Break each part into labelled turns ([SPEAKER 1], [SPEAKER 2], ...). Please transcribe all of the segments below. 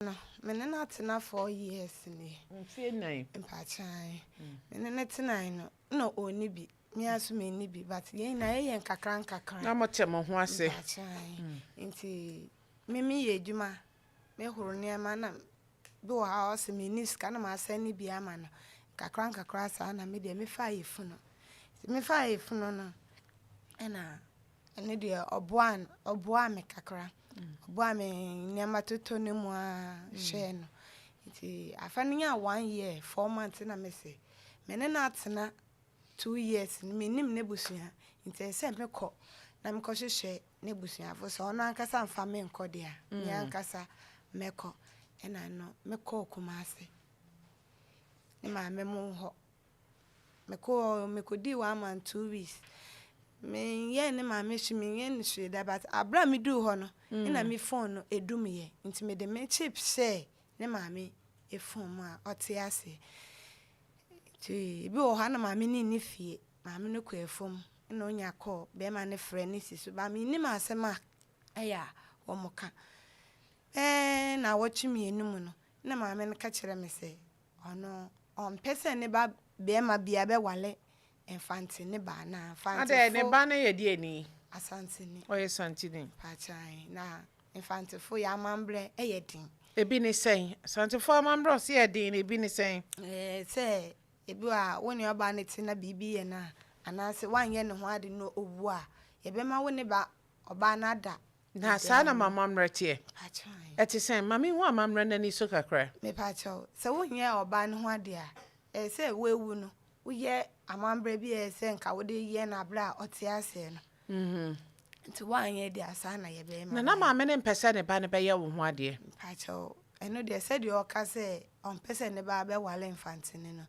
[SPEAKER 1] No, me ne no atena 4 years nie.
[SPEAKER 2] Mfie 4.
[SPEAKER 1] Mpakyan. Me ne no tenae no, na ɔnni bi. Me ara nso menni bi, but yɛn nyinaa yɛyɛ nkakra nkakra.
[SPEAKER 2] Na mote mo ho ase.
[SPEAKER 1] Mpakyan. Nti me meyɛ adwuma, mehoro nneɛma na bi wɔ ha a ɔsɛ menni sika na masɛn ne bi ama no. Nkakra nkakra saa na me deɛ mefaa yɛfunu. Nti mefaa yɛfunu no, ɛna ɛno deɛ ɔboaa me kakra. Ɔboaa me nneɛma totɔ no mu a hwɛɛ no. Nti afa no nyaa 1 year 4 months na mese me ne no atena 2 years no, mennim n'abusua, nti ɛsɛ sɛ mekɔ na mekɔhwehwɛ n'abusuafo. Sɛ ɔno ankasa mfa me nkɔ deɛ a, me ankasa mɛkɔ. Ɛna no mekɔɔ Kumase ne maame mo hɔ. Mekɔɔ, mekɔdii 1 month 2 weeks. Menyɛɛ ne maame hwee, menyɛɛ no hwee da, but aberɛ a meduu hɔ no, ɛna me phone no ɛdumyɛ, nti mede me chip hyɛɛ ne maame phone mu a ɔte aseɛ. Nti ebi wɔ hɔ a na maame no nni fie, maame no kɔ afuom, ɛna onya call, bɛrima no frɛ ne si so ba, mennim asɛm a ɛyɛ a wɔn ka. Ɛɛ, na awɔtwe 2 mu no, na maame no ka kyerɛ me sɛ ɔno ɔmpɛ sɛ ne ba bɛrima bia bɛwale Mfantene ba na
[SPEAKER 2] Adɛ, ne
[SPEAKER 1] Mfantefo.
[SPEAKER 2] Ba no yɛ deɛ ni?
[SPEAKER 1] Asantene.
[SPEAKER 2] Ɔyɛ Santini.
[SPEAKER 1] Paakyan, na Mfantefo yɛ amammerɛ ɛyɛ den.
[SPEAKER 2] Ebi ne sɛn? Asantefoɔ amammerɛ ɔse yɛ den no, ebi ne sɛn?
[SPEAKER 1] Ɛɛ, sɛ ebi wɔ a wo ne ɔbaa no te na biribi yɛ no a, anaasɛ woanyɛ ne ho ade no owu a, yɛbɛma wo ne ba ɔbaa no ada.
[SPEAKER 2] Na saa na mamammerɛ teɛ?
[SPEAKER 1] Paakyan.
[SPEAKER 2] Ɛte sɛn? Ma mehu amammerɛ n'ani so kakra.
[SPEAKER 1] Mepakyɛw, sɛ wonyɛ ɔbaa no ho ade a, ɛyɛ sɛ woewu no, woyɛ amammerɛ bi a ɛyɛ sɛ nka wode yɛ no aberɛ a ɔte aseɛ no. Nti woanyɛ deɛ a, saa na yɛbɛyɛ ma
[SPEAKER 2] Na na
[SPEAKER 1] no.
[SPEAKER 2] Maame ne mpɛ sɛ ne ba no bɛyɛ wo ho adeɛ?
[SPEAKER 1] Mpakyɛw, ɛno deɛ, sɛdeɛ ɔka sɛ ɔmpɛ sɛ ne ba bɛwale Mfantene no,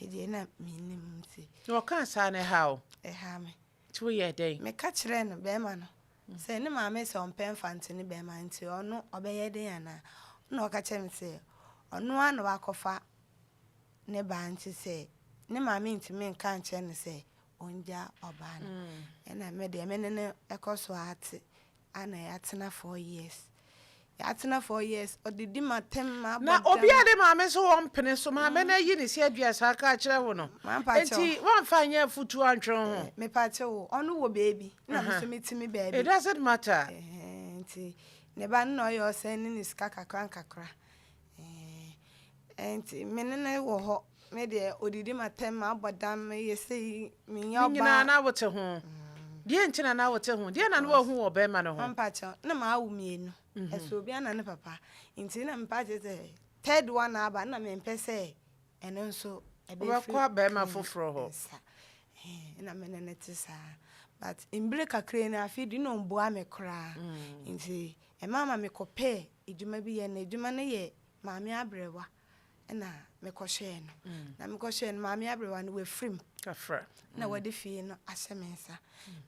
[SPEAKER 1] medeɛ na mennim, nti
[SPEAKER 2] Na ɔkaa saa no, ɛha wo?
[SPEAKER 1] Ɛha me.
[SPEAKER 2] Nti woyɛ dɛn?
[SPEAKER 1] Meka kyerɛɛ no, bɛrima no, sɛ ne maame sɛ ɔmpɛ Mfantene bɛrima, nti ɔno ɔbɛyɛ den anaa? Na ɔka kyerɛ me sɛ ɔno ara na wakɔfa ne ba, nti sɛ ne maame ntumi nka nkyerɛ no sɛ ɔngya ɔbaa no. Ɛna me deɛ, me ne no ɛkɔ so ate ana yɛatena 4 years, yɛatena 4 years, ɔdedi m'atɛm, ma
[SPEAKER 2] Na obi a de maame so wɔ mpene so, maame no ayi ne si adua saa ka kyerɛ wo no.
[SPEAKER 1] Mampakyɛw.
[SPEAKER 2] Nti woamfa nyɛ afotuo antwe wo ho?
[SPEAKER 1] Mepakyɛw o, ɔno wɔ baabi na me nso metumi baabi.
[SPEAKER 2] It doesn't matter.
[SPEAKER 1] Ɛhɛn, nti ne ba no na ɔyɛ ɔsɛn ne sika kakra nkakra. Ɛhɛn, nti me ne no wɔ hɔ, me deɛ odidi m'atɛm, mabɔ dam, meyɛ sei, menyɛ
[SPEAKER 2] Ne nyinaa
[SPEAKER 1] ɔbaa.
[SPEAKER 2] Na wote ho deɛ nti na wote ho deɛ na wahu wɔ bɛrima no ho?
[SPEAKER 1] Mampakyɛw, na maawo mmienu, ɛso obi ana ne papa, nti na mepakyɛ sɛ third one aba na mempɛ sɛ ɛno nso ɛbɛfiri
[SPEAKER 2] Wobɛkɔ bɛrima
[SPEAKER 1] me
[SPEAKER 2] foforɔ hɔ.
[SPEAKER 1] nsa. Ɛhɛn, na me ne no te saa, but mbere kakra ni, afei de na ɔmboa me koraa, nti ɛma ma mekɔpɛɛ adwuma bi yɛ, na adwuma no yɛ maame abrɛwa, ɛna mekɔhwɛɛ no, na mekɔhwɛɛ no, maame abrɛwa no wafirim.
[SPEAKER 2] Kafra.
[SPEAKER 1] Na wɔde fie no ahyɛ me nsa.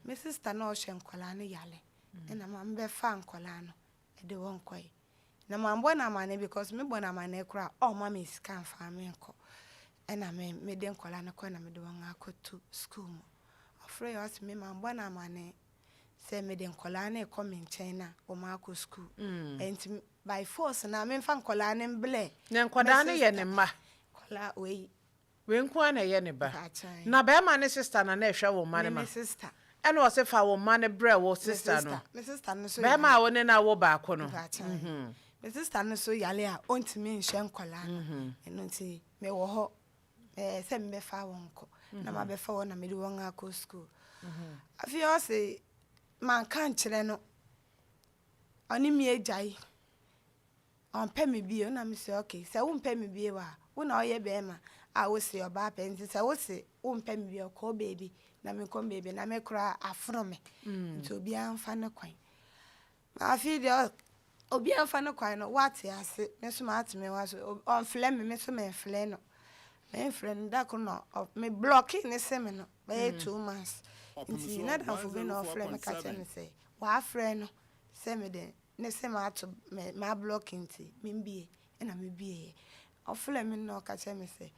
[SPEAKER 1] Me sister na ɔhwɛ nkɔlaa no yale, ɛna maame bɛfa nkɔlaa no ɛde wɔn kɔe, na mambɔ no amane because mebɔ no amane koraa, ɔmma me sika mfa me nkɔ. Ɛna me mede nkɔlaa no kɔ na mede wɔn akɔto school mu. Ɔfrɛ yɛ, ɔse me mambɔ no amane sɛ mede nkɔlaa no rekɔ me nkyɛn na wɔn akɔ school, ɛnti by force na memfa nkɔlaa no mblɛ.
[SPEAKER 2] Na nkwadaa no yɛ ne mma?
[SPEAKER 1] Nkɔlaa wei.
[SPEAKER 2] Wei nko ara na ɛyɛ ne ba?
[SPEAKER 1] Mpakyɛw.
[SPEAKER 2] Na bɛrima ne sister na ɛhwɛ wo mma
[SPEAKER 1] Me
[SPEAKER 2] no ma
[SPEAKER 1] me sister.
[SPEAKER 2] Ɛna ɔse fa wo mma no brɛ wo
[SPEAKER 1] Me
[SPEAKER 2] sister no?
[SPEAKER 1] Me sister no so
[SPEAKER 2] Bɛrima a wo ne no awo baako no?
[SPEAKER 1] Mpakyɛw, me sister no so yale a ɔntumi nhyɛ nkɔlaa no, ɛno nti mewɔ hɔ, ɛɛ, sɛ mebɛfa wɔn kɔ na mabɛfa wɔn na mede wɔn akɔ school. Afei ɔse manka nkyerɛ no, ɔne me agyae, ɔmpɛ me bio. Na me sɛ okay, sɛ wompɛ me bio a, wo na ɔyɛ bɛrima a wose ɔbaa pɛ, nti sɛ wose wompɛ me bio, kɔɔ baabi na menkɔ baabi na me koraa afono me, nti obiara mfa ne kwan. Na afei deɛ obiara mfa ne kwan no, wate ase, me nso maate me ho ase. Ɔmfrɛ me, me nso memfrɛ no, memfrɛ no. Da koro na me block ne se me no bɛyɛ 2 months, nti na damfo bi na ɔfrɛ me ka kyerɛ me sɛ wafrɛ no sɛ mede ne se mato me ma block, nti membie. Ɛna mebieɛ, ɔfrɛ me na ɔka kyerɛ me sɛ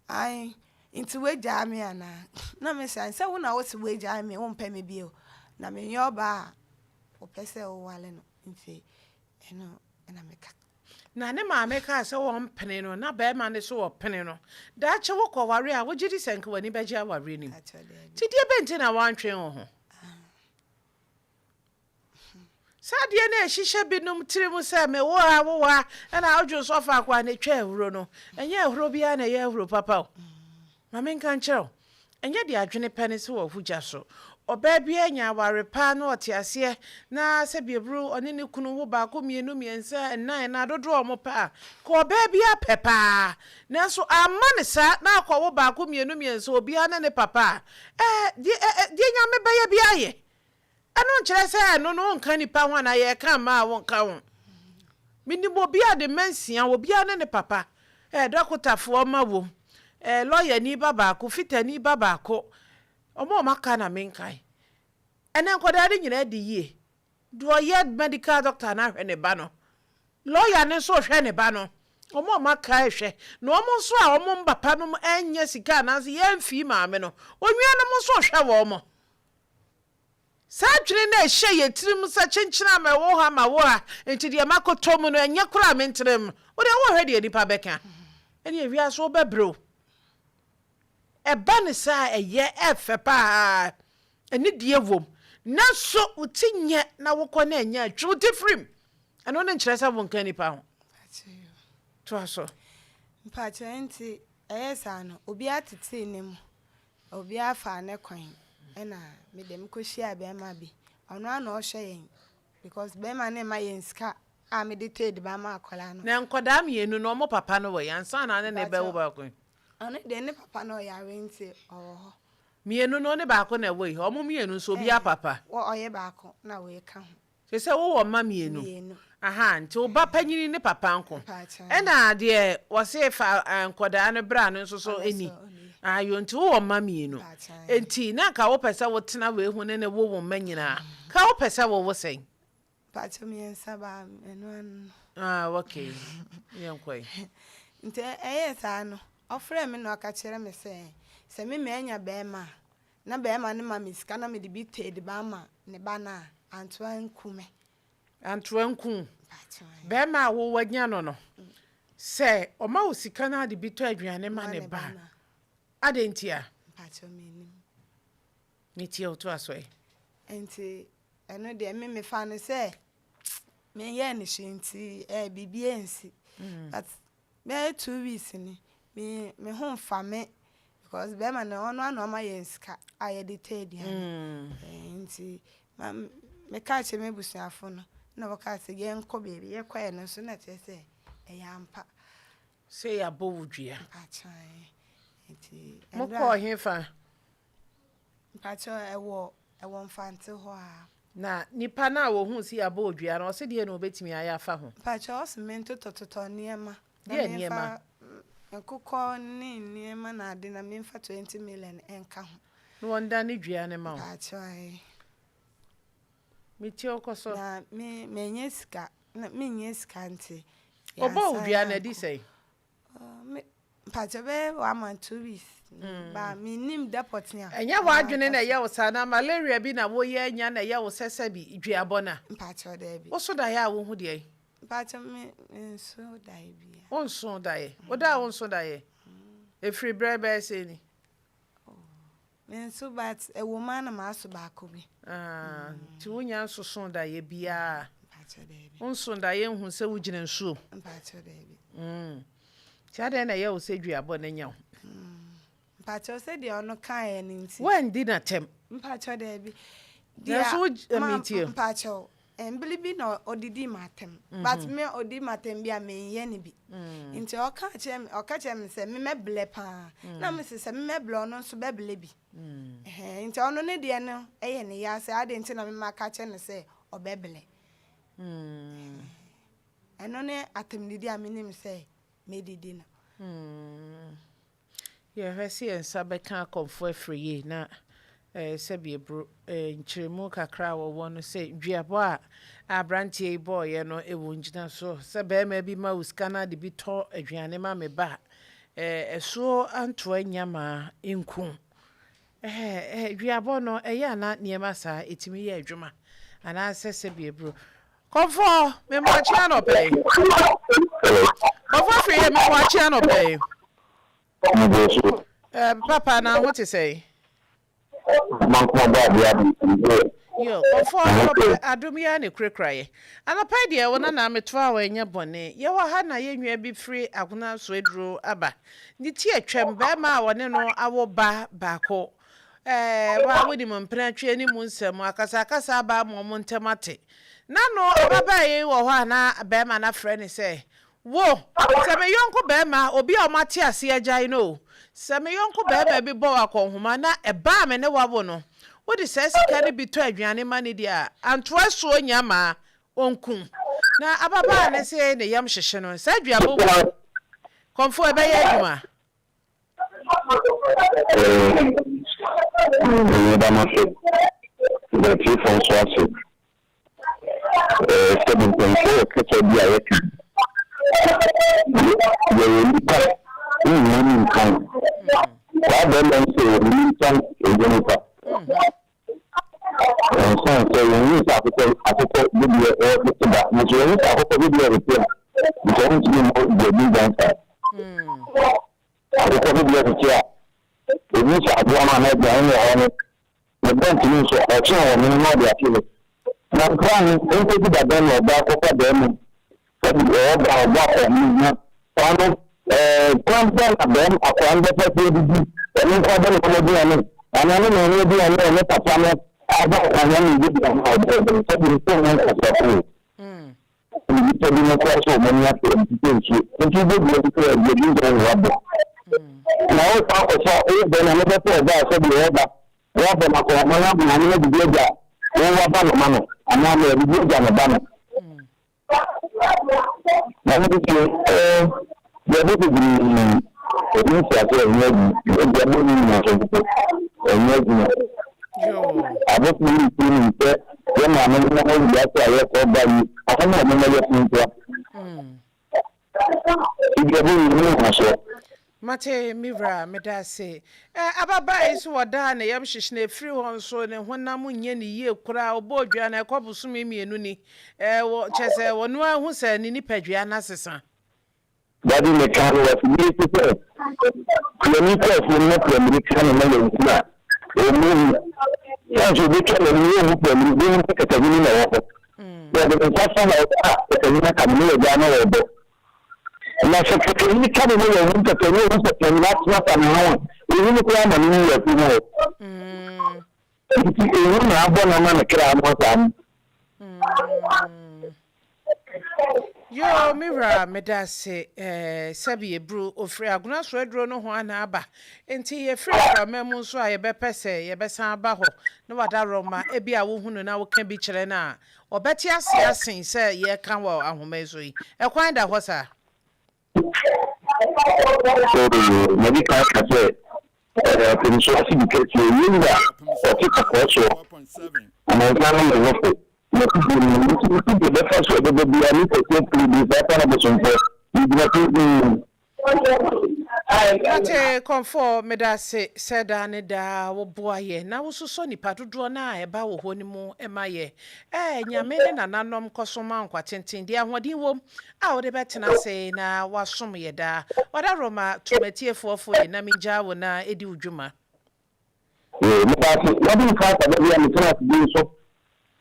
[SPEAKER 1] ai, nti woagyaa me anaa? Na me sɛ sɛ wo na wose woagyaa me, wompɛ me bio, na menyɛ ɔbaa a wopɛ sɛ wowale no, nti ɛno ɛna meka.
[SPEAKER 2] Na ne maame kaa sɛ wɔmpene no, na barima no nso ɔpene no. Daakye wokɔware a, wogye di sɛ nka w'ani bɛgye awareɛ no mu? Nti deɛ bɛn nti na woantwe wo ho? Saa adeɛ no a ɛhyehyɛ binom tirim sɛ mewo ha, wowo ha, ɛna wodwo nso faako a na ɛtwa ahuro no, ɛnyɛ ahuro biara na ɛyɛ ahuro papa o. Ma menka nkyerɛ wo, ɛnyɛ deɛ adwene pɛ ne sɛ wɔho gya so. Ɔbaa biara nya aware pa na ɔte aseɛ na sɛbi aburo ɔne ne kunu wo baako, mmienu, mmiɛnsa, nnan anaa dodoɔ a wɔpɛ a, ka ɔbaa biara pɛ paa. Nanso amma no saa na akɔwo baako, mmienu, mmiɛnsa obiara ne ne papa a, ɛɛ, deɛ, ɛɛ, deɛ Nyame bɛyɛ biara yɛ. Ɛno nkyerɛ sɛ ɛno no wonka nnipa ho anaa yɛreka mmaa a wonka ho. Menim obi a ne mma nsia, obiara ne ne papa. Ɛɛ dɔkotafoɔ mma wom, ɛɛ lɔyani ba baako, fitani ba baako. Wɔn a wɔaka na menkae. Ɛnnɛ nkwadaa no nyinaa di yie. Deɛ ɔyɛ medical doctor no ahwɛ ne ba no. Lɔya no nso rehwɛ ne ba no. Wɔn a wɔaka rehwɛ. Na wɔn nso a wɔn papa nom nnya sika anaasɛ yɛmfii maame no, onuanom nso rehwɛ wɔn. Saa adwene no a ɛhyɛ yɛn tirim sɛ kyenkyene a mɛwo ha mawo ha nti deɛ makɔtɔ mu no ɛnyɛ koraa a mentena mu. Wo deɛ wohwɛ deɛ nnipa bɛka. Ɛneɛ wiase wobɛbrɛ o. Ɛba no saa a ɛyɛ ɛfɛ paa, anidie wom. Nanso wo ti nyɛ na wokɔ na ɛnyɛ a twe wo ti firi mu. Ɛno no nkyerɛ sɛ wonka nnipa ho. Toa so.
[SPEAKER 1] Mpakyɛ nti ɛyɛ saa no obiara tetee ne mu. Obiara faa ne kwan ɛna me deɛ me kɔ hyiaa bɛɛma bi ɔno ara na ɔhwɛ yɛn because bɛɛma no mma yɛn sika a me de tɔ aduban ma akwadaa no.
[SPEAKER 2] Na nkwadaa mienu no ɔmo papa no wɔ he ansa na ne ne bɛwo baako yi?
[SPEAKER 1] Ɔno deɛ ne papa no ɔyare nti ɔwɔ hɔ.
[SPEAKER 2] Mienu no ɔne baako na ɛwɔ yi ɔmo mienu nso obiara papa?
[SPEAKER 1] Wɔ ɔyɛ baako na wei ka ho.
[SPEAKER 2] Kyerɛ sɛ wowɔ mma mienu?
[SPEAKER 1] Mienu.
[SPEAKER 2] Ahaa, nti wo ba panyini ne papa nko.
[SPEAKER 1] Mpakyɛw.
[SPEAKER 2] Ɛna deɛ wɔse fa nkɔdaa no bra no nso so
[SPEAKER 1] Ɔno
[SPEAKER 2] ni.
[SPEAKER 1] nso ɔni.
[SPEAKER 2] Ayo, nti wowɔ mma mienu.
[SPEAKER 1] Mpakyɛw.
[SPEAKER 2] Nti na nka wopɛ sɛ wotena wei ho ne ne wo wo mma nyinaa. Ka wopɛ sɛ wowo sɛn?
[SPEAKER 1] Mpakyɛw miɛnsa ba ɛno ano no.
[SPEAKER 2] Ah, okay. Yɛnkɔ yi.
[SPEAKER 1] Nti ɛyɛɛ saa no, ɔfrɛɛ me na ɔka kyerɛ me sɛ, sɛ me manya bɛɛma a, Na barima no ma me sika na mede bi tɔ aduban ma ne ba no a, antoa nku me.
[SPEAKER 2] Antoa nku wo. Barima a wo wanya no no, sɛ ɔma wo sika na ade bi tɔ aduane ma ne ba a, adɛn ntia?
[SPEAKER 1] Mpakyɛw mennim.
[SPEAKER 2] Metie wo, toa so ɛ.
[SPEAKER 1] Nti ɛno deɛ me mefa no sɛ menyɛɛ no hwee nti ɛɛ biribi ansi. But Bɛyɛ 2 weeks ni, me me ho nfa me because bɛrima no ɔno ara na ɔma yɛn sika a yɛde tɔ aduane. Eh, nti ma meka kyerɛ m'abusuafo no na wɔkaa sɛ yɛnkɔ baabi. Yɛkɔɛ no nso na kyerɛ sɛ ɛyɛ ampa.
[SPEAKER 2] Sɛ yɛabɔ wo dua.
[SPEAKER 1] Mpakyɛw nti.
[SPEAKER 2] Mokɔɔ hefa?
[SPEAKER 1] Mpakyɛw ɛwɔ Mfante hɔ a.
[SPEAKER 2] Na nipa no a wɔhuu sɛ yɛabɔ wo dua no, ɔse deɛ na ɔbɛtumi ayɛ afa ho?
[SPEAKER 1] Mpakyɛw ɔse mentotɔtotɔ nneɛma. Na
[SPEAKER 2] Deɛ
[SPEAKER 1] memfa
[SPEAKER 2] nneɛma?
[SPEAKER 1] nkokɔ ne nneɛma na ade na memfa 20 million nka ho.
[SPEAKER 2] Na wɔndane dua no ma wo?
[SPEAKER 1] Mpakyɛw ae.
[SPEAKER 2] Metie wo kɔ so.
[SPEAKER 1] Na me manya sika na mennya sika nti
[SPEAKER 2] Ɔbɔɔ wo
[SPEAKER 1] yɛansan
[SPEAKER 2] dua no adi
[SPEAKER 1] ankɔ.
[SPEAKER 2] sɛn?
[SPEAKER 1] Me mpakyɛ bɛyɛ one month 2 weeks ba mennim da pɔtee a.
[SPEAKER 2] Ɛnyɛ w'adwene na ɛyɛ wo saa anaa malaria bi na woyɛ anya na ɛyɛ wo sɛ sɛbi duabɔ no a?
[SPEAKER 1] Mpakyɛ daabi.
[SPEAKER 2] Woso daeɛ a wohu deɛn?
[SPEAKER 1] Mpakyɛ me menso daeɛ biara.
[SPEAKER 2] Wonso daeɛ? Woda a wonso daeɛ? Ɛfiri berɛ bɛyɛ sɛn ni?
[SPEAKER 1] Menso but ɛwɔ mu a na maso baako bi.
[SPEAKER 2] Ah, nti wonya nsoso daeɛ biara?
[SPEAKER 1] Mpakyɛ daabi.
[SPEAKER 2] Wonso daeɛ nhu sɛ wogyina nsuom?
[SPEAKER 1] Mpakyɛ daabi.
[SPEAKER 2] Nti adɛn na ɛyɛ wo sɛ duabɔ no anya wo?
[SPEAKER 1] Mpakyɛ sɛdeɛ ɔno kaeɛ no nti.
[SPEAKER 2] Woandi n'atɛm?
[SPEAKER 1] Mpakyɛ daabi.
[SPEAKER 2] Nanso wo metie.
[SPEAKER 1] Mpakyɛ mbere bi na ɔdidi m'atɛm. But me ɔdi m'atɛm bi a menyɛ no bi. Nti ɔka kyerɛ me ɔka kyerɛ me sɛ me mɛblɛ paa. Na me sɛ sɛ me mɛblɛ ɔno nso bɛblɛ bi. Ɛhɛn nti ɔno ne deɛ no ɛyɛ ne ya sɛ adɛn nti na me maka kyerɛ no sɛ ɔbɛblɛ. Ɛno ne atɛmdidi a menim sɛ mɛdidi no.
[SPEAKER 2] Yɛhwɛ sɛ yɛn nsa bɛka akɔmfo afiri yie na sɛbi eburo nkyerɛmu kakra a wɔwɔ no sɛ duabɔ a aberanteɛ yi bɔɔyɛ no ɛwɔ ngyina so sɛ bɛrima bi ma wo sika no ade bi tɔ aduane ma me ba a ɛsoɔ antoa nyamaa nku. Duabɔ no ɛyɛ ana nneɛma saa ɛtumi yɛ adwuma anaasɛ sɛbi eburo. Kɔmfoɔ, memmɔkye anɔpɛ yi. Bɔfo Afriyie me mo akye anɔpa yi. Eh, papa na ho te sɛn? Yo, ɔfo anɔpa adom yi ara na ekurakura yɛ. Anɔpa yi deɛ wo nana metoa wo ɛnyɛ bɔne. Yɛwɔ ha na yɛn nua bi firi Agona so aduro aba. Ne ti atwam, barima a ɔne no awo ba baako. Ɛɛ, wo a wonim mpenatweɛ ne mu nsɛm, akasakasa aba ama wɔn ntam ate. N'ano ababaa yi wɔ hɔ a na barima no afrɛ no sɛ, Wo, sɛ me yɔnko barima, obi a wɔate ase agyae no o, sɛ me yɔnko barima bi bɔ wo akɔnhoma na ɛba a me ne wo awo no, wode saa sika no bi tɔ aduane ma no di a, antoa asuo nnya mmaa, ɔnku wo. Na ababaa no se ne yam hyehye no. Saa aduabɔ wei, kɔmfoɔ, ɛbɛyɛ adwuma?
[SPEAKER 3] Meda mo ase. Meda atiefoɔ nso ase. Sɛbi mpanyinfoɔ wɔ kasa bi a yɛka. Yɛyɛ nnipa, wo nyinaa mu nkan. Saa bɛrima yi sɛ wɔn ntam ɛyɛ nipa. Ɛnsan sɛ yɛnhu sɛ akokɔ akokɔ bedeɛ ɛrepete da, nanso yɛhu sɛ akokɔ bedeɛ repete a, nka ɔntumi mmɔ duabi dansa. Akokɔ bedeɛ pete a, ɛhu sɛ aboa no anaa aduane no wɔ hɔ no, ne ba ntumi nso ɔkye a ɔmene na ɔde ato hɔ. Na nkra no, ɛnkɔsi da bɛn na ɔbaa kɔfa bɛrima Sɛbi ɔwɔ ba a ɔbɔ akɔnhoma na saa no ɛɛ kwan bɛn na bɛn akwadaa no bɛfa so adidi? Ɔno nko ara bɛ ne mama aduane anaa ne maame aduane a ɔne papa no abɔ akɔnhoma na ɛdi aduane a ɔbɛyɛ dɛn? Sɛbi nso nyɛ nkwaseasɛm o. Ɛna nnipa bi no koraa sɛ wɔn ani asɔ wɔn ti sɛ nsuo nti wobɛdua bi sɛ ɛdeɛ bi nkyɛn na wabɔ. Na wosan akɔfa wo bɛn a mobɛpɛ ɔbaa sɛdeɛ ɔwɔ ba na wabɔ no akɔnhoma na maame no adidi agya wo waba no ma no anaa ma adidi agya ne ba no. Na mo tete ɛɛ duabɔ bebree ɛdi nfiase ɛnyɛ adwuma duabɔ ni nyina so nso ɛnyɛ adwuma. Abɔfo yi nti nim sɛ yɛ maame no wɔ wiase a yɛkɔ ba yi ɔho na ɔmo yɛ funtua. Duabɔ yi mu nhasoɔ.
[SPEAKER 2] Mate me wura, meda ase. Ɛ, ababaa yi nso wɔdaa ne yam hyehye na ɛfiri hɔ nso ne honam nyɛ ne yie koraa, ɔbɔɔ dua no ɛkɔ bosome mmienu ni. Ɛ, wɔ, kyerɛ sɛ ɔno ara hu sɛ ne nipadua no asesa.
[SPEAKER 3] Daddy meka no wɔ afidie so sɛ piani kɔ afuom na piamiri ka no na wanku a, ɔmmu hu. Sɛ nso ɔbɛtwa n'ani na ɔnhu piamiri, bɛhu sɛ katahini na ɛwɔ hɔ. Sɛ ɔde ne nsa fa na ɔka a, katahini aka no na wagyaa na ɔrebɔ. Na sɛ kɛkɛni ka ne ho wɔ ho kɛkɛni ohu sɛ panyin atena fa ne ho a, ehu no koraa ma no wu wɔ afuom hɔ. Nti ehu na abɔ no ama ne kra no saa no.
[SPEAKER 2] Yoo me wura meda ase eh, sɛbi eburu ofiri agona so aduro no ho ana aba nti yɛfiri mframa mu nso a yɛbɛpɛ sɛ yɛbɛsan aba hɔ na wada rɔma ebi a wohunu na woka bi kyerɛ no a Wɔbɛte ase asen sɛ yɛreka wɔ ahoma yi so yi. Ɛkwan da hɔ saa?
[SPEAKER 3] So madi kan aka sɛ ɔpem so asedi kɛseɛ yei na ɔte kɔkɔɔ soɔ amansan no yɛ hɔfo na fidie no nti ne fidie bɛfa so ɛbɛba biara ne kɛseɛ firi bi saa fa no bosomfoɔ yɛgyina pintinn.
[SPEAKER 2] Mate Kɔmfoɔ, medase sɛ daa ne daa wo boa yɛ na wo sosɔ nipa dodoɔ no a ɛba wo hɔ no mu ma yɛ. Ɛɛ Nyame ne nananom nkɔso ma wo nkwa tenten, deɛ ahoɔden wom a wode bɛtena ase na woasom yɛ daa. Wadaworoma to m'atiefoɔ fo yi na mengyaa wo na di wo dwuma.
[SPEAKER 3] Yoo, meda ase. Wɔde nka asa da bi a metena ase bi nso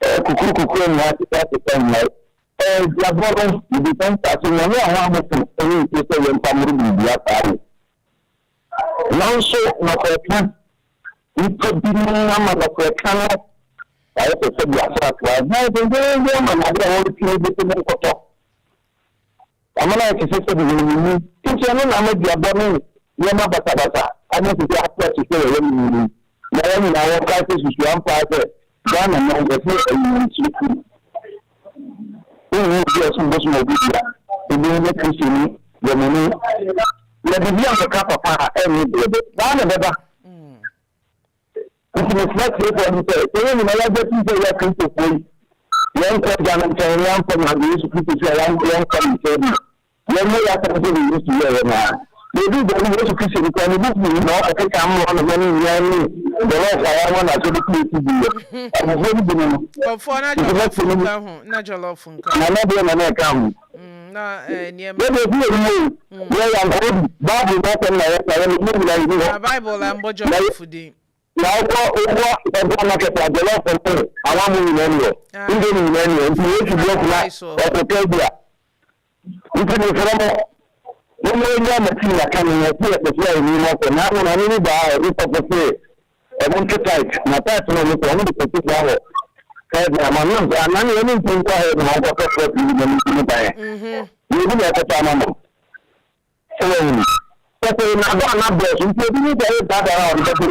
[SPEAKER 3] eh, kukuru kukuru mmoa sesa sesa mmuae eh, duabɔ no mebisa nsase nyame a ho ahofo ne nsuo sɛ yɛmfa mmoro biribia saa o. Nanso nɔkorɛka nipa binom ama nɔkorɛka no ayɛ sɛ sɛbi asratoa ho dendeenden ama no ade a wɔretwi no bɛsɛ mu nkɔtɔ. Amena a ɛte sɛ sɛbe wɔn mu nti ɛno na ama duabɔ ne nneɛma basabasa ano te sɛ ato ase sɛ yɛyɛ no mu yi. Na yɛn nyinaa wɔkae sɛ susu ampa ara sɛ Ghana man yɛsɛ anyinamsie kuo. Wonhu obi a ɔsom bosom obi dua, ebi ne Kristoni, Brɛmoni. Na biribi a meka papa a ɛnyɛ deɛ saa na ɛbɛba. Enti mesrɛ atiefoɔ no sɛ, sɛ yɛn nyinaa yɛagye atom sɛ yɛyɛ Akristofoɔ yi, yɛnkɔ Agya no nkyɛn na yɛamfa no ade Yesu Kristo so a yɛnkɔ ne nkyɛn bio. Yɛnyɛ yɛn asɛm sɛdeɛ Yesu yɛeɛ no ara. Na ɛduru baabi no, Yesu Kristo no koraa, ne bo fui na ɔkɔkeka mmorɔnoma ne nnwan ne jɔlɔf a wɔanoa no asɔre fie so guiɛ. Abufuo no bi no no.
[SPEAKER 2] Kɔmfoɔ na
[SPEAKER 3] Nti
[SPEAKER 2] jɔlɔf
[SPEAKER 3] mɛte no
[SPEAKER 2] nka ho, na jɔlɔf nka ho.
[SPEAKER 3] Nana deɛ na na ɛka ho.
[SPEAKER 2] Na nneɛma.
[SPEAKER 3] Yɛ deɛ ɛsi yɛ yie o. Yɛ yɛ ankɔrɔ bi. Bible mu asɛm na yɛka yɛ no yɛ nyinaa yɛni hɔ.
[SPEAKER 2] Na Bible ammɔ jollof din.
[SPEAKER 3] Na wokɔ wokɔ central market a jollof ne awammo nyinaa ni hɔ. Indomie nyinaa ni hɔ. Nti Yesu brɛ na ɔkɔtɔ bi a. Nti mesrɛ mo, momma yɛnnya m'akyi nnaka no, yɛse yɛpɛ sɛ yɛne mu akɔ. Na afei maame bi baa hɔ, ne sɔfo se ɔmo nto tight, na tight no ɔmo sɛ ɔmo de kɔsi gya hɔ heaven ama no, nso anane ɛne nti nkɔ heaven ɔnkɔtɔ plot bi na ne nti ne ban. Yɛbi na ɛkɔtɔ ama no. Sɛ wahu. Sɛ sɛ n'adɔ a n'adɔɔso nti obi ne sɛ ɛyɛ daadaa a ɔde bɛto.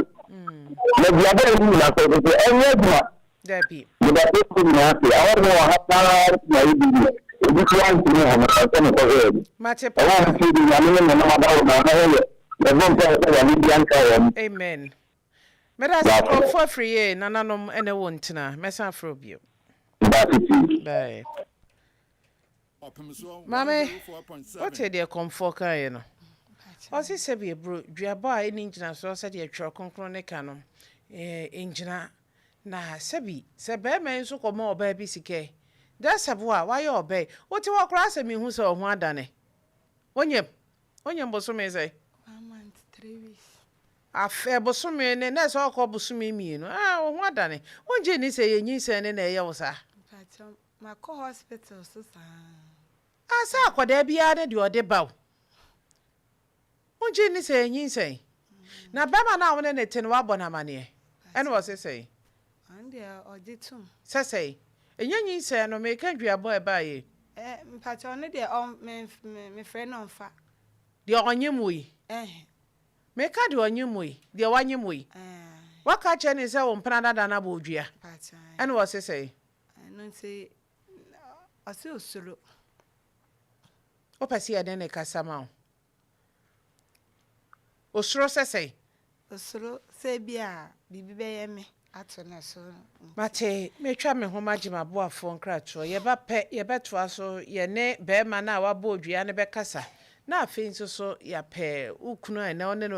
[SPEAKER 3] Na duaba a ɛdi nyina sɛ sɛ ɛnyɛ adwuma.
[SPEAKER 2] Dabi.
[SPEAKER 3] Meda so nyinaa ase. Ahɔho wɔ ha paa na ayɛ busy. Obi koraa ntumi wɔ no ɛsɛ mekɔ hwɛ bi.
[SPEAKER 2] Mate
[SPEAKER 3] Ɛwɔ
[SPEAKER 2] paa.
[SPEAKER 3] ho tie bi Nyame ne nananom adaworo na ɔha yɛ. Yɛbɔ mpaeɛ sɛ Nyame bia nka wɔn.
[SPEAKER 2] Amen. Meda ase
[SPEAKER 3] Daase.
[SPEAKER 2] nkurɔfoɔ afiri yie nananom ɛne wo ntena. Mɛsan afrɛ wo bio.
[SPEAKER 3] Daase pii.
[SPEAKER 2] Bye. Maame, wote deɛ kɔmfoɔ kaeɛ no? Ɔse sɛbi aburo, duabɔ a ɛnni ngyinasoɔ sɛdeɛ Twerɛ Kronkron no ka no, ngyina. Na sɛbi, sɛ barima yi nso kɔma ɔbaa bi sika yi, dɛ sɛ bo a, wayɛ ɔbaa yi, wote hɔ koraa sɛ mehu sɛ ɔho adane. Wonyem? Wonyem bosome sɛn?
[SPEAKER 1] One month, 3 weeks.
[SPEAKER 2] Afɛ, bosome ne, na ɛsɛ ɔkɔ bosome 2. Ah, wo ho adane. Wongye nni sɛ ɛyɛ nyinsɛn ne na ɛyɛ wo saa?
[SPEAKER 1] Mpakyɛw, makɔ hospital so saa.
[SPEAKER 2] Ah, sɛ akwadaa biara ne deɛ ɔde ba o. Wongye nni sɛ ɛyɛ nyinsɛn? Na bɛrima no a wo ne no te no, woabɔ no amaneɛ? Ɛna ɔse sɛn?
[SPEAKER 1] Ɔno deɛ ɔgye tom.
[SPEAKER 2] Sɛ sɛn? Ɛnyɛ nyinsɛn no, meka duabɔ a ɛbaeɛ yi.
[SPEAKER 1] Eh, mpakyɛw, ɔno deɛ ɔn, me, me, mefrɛ no ɔmfa.
[SPEAKER 2] Deɛ ɔnyem wo yi?
[SPEAKER 1] Ɛhɛ.
[SPEAKER 2] Meka deɛ ɔnyem wo yi, deɛ wanyem wo yi.
[SPEAKER 1] Ɛɛ.
[SPEAKER 2] Woaka akyerɛ no sɛ wo mpena dada no abɔ wo dua?
[SPEAKER 1] Mpakyɛw.
[SPEAKER 2] Ɛna ɔse sɛn?
[SPEAKER 1] Ɛno nti, ɔse osuro.
[SPEAKER 2] Wopɛ sɛ yɛne no kasa ma wo? Osuro sɛ sɛn?
[SPEAKER 1] Osuro sɛ bi a biribi bɛyɛ me ato ne so nti.
[SPEAKER 2] Mate, metwa me ho magye m'aboafoɔ nkratoɔ. Yɛba pɛ, yɛbɛtoa so, yɛne barima no a wabɔ odua no bɛkasa, na afei nso so yɛapɛ wo kunu a ɛnnɛ wo ne no.